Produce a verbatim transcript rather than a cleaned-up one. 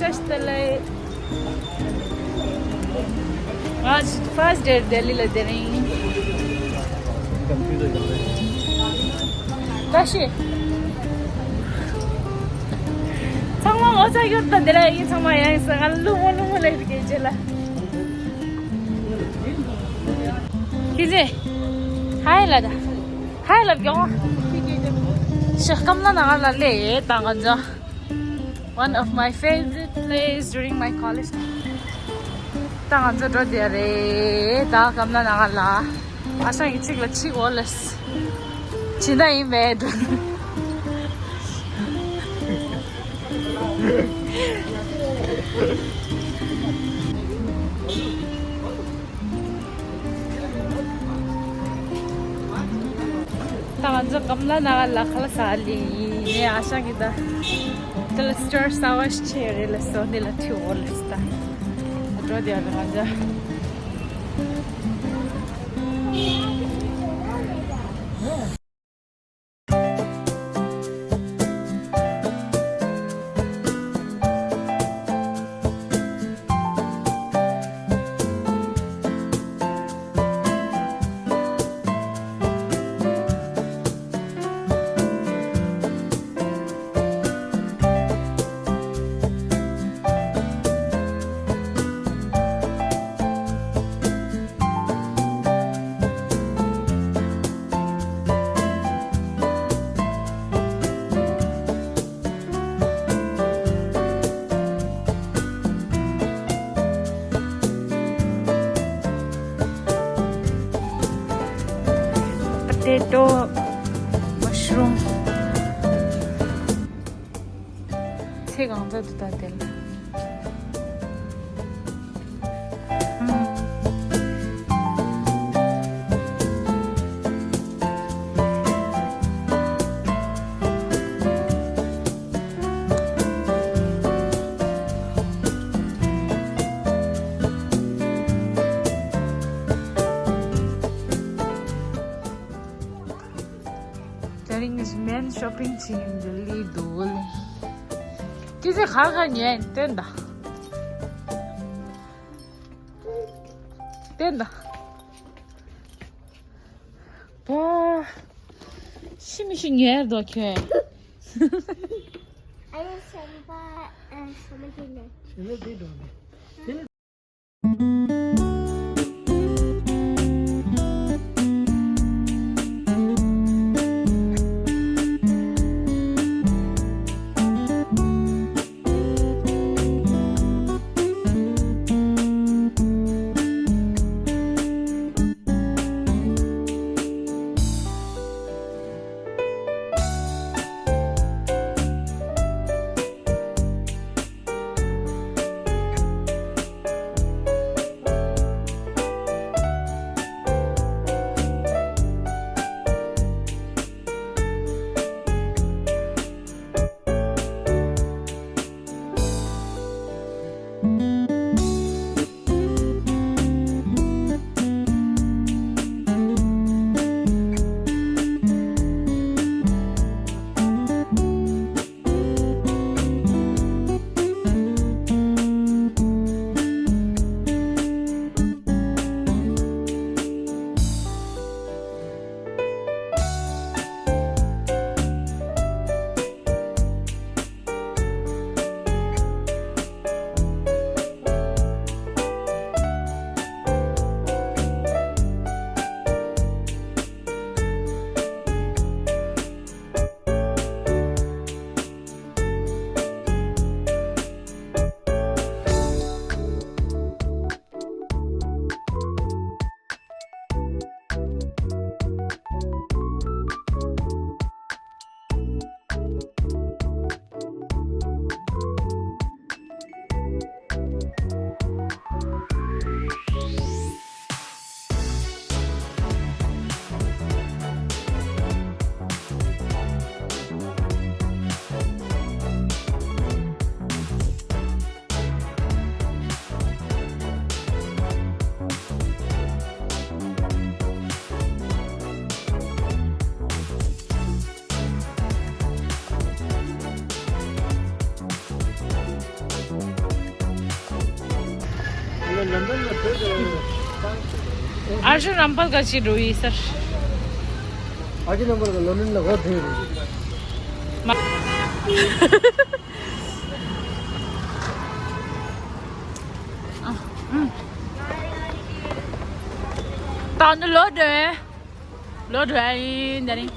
ང་first day ལྡི་ལི་ལ་བསྡད་རིང་། བཀྲ་ཤིས། ཚང་མ་ངོ་ཚ་ཡོད་དང་འདི་ལ་ཡིན། ཚང་མ་ཡང་ཡིན་ས། ང་ལ་ལུ་མོ་ལུ་མོ་ལ་ཡིན་གྱི་རྗེས་ལ། ཁྱི་ཟེ། ཧའི་ལ་ད། ཧའི་ལ་གྱོང་། ཤ་སྐམ་ལ་ན་ང་ལ་ལེ་ད་ང་ཚོ། One of my favorite place during my college. ད་ང་ཚོ་འགྲོ་དེ་རེད། ད་སྐམ་ལ་ན་ང་ལ། ཨ་ཞང་གི་ཚིག་ལ་ཆིག་འོ་ལེས། ཇི་འདྲ་ཡིན་པས་འགྲོ། ད་ང་ཚོ་སྐམ་ལ་ན་ང་ལ་ཁ་ལག་ཟ་ལེ་ཡིན། ཨ་ཞང་གི་ད། དེ་ལ་སི་ཊར་ཟ་བ་ཞིག་ཆེ་རེད་ལ་སོ་འདི་ལ་ཁྲིད་འོ་ལེས་ད། འགྲོ་དེ་ཡ་ལ་ང་ཚོ། Potato, mushroom. ཚེ་གང་ཚ་འདུག་ད་དེ་ལ། དེ་རིང་ངས་མེན་ཤོ་པིང་བྱེད་ཀྱིན་འདུག་ལི་འདུག་ལི། ཅི་ཟེར་ག་ག་ཉན་བསྟན་ད། བསྟན་ད། པོ། ཤི་མི་ཤི་ཉལ་འདུག་ཁྱོད། ཨ་ཡེ་སེམས་པ་ཨ་སོ་མ་དེ་ནས། आज रामपाल का चीज हुई सर। आज नंबर का लोनिन लगा दे। तांदूल लोड है। लोड है, इधर ही।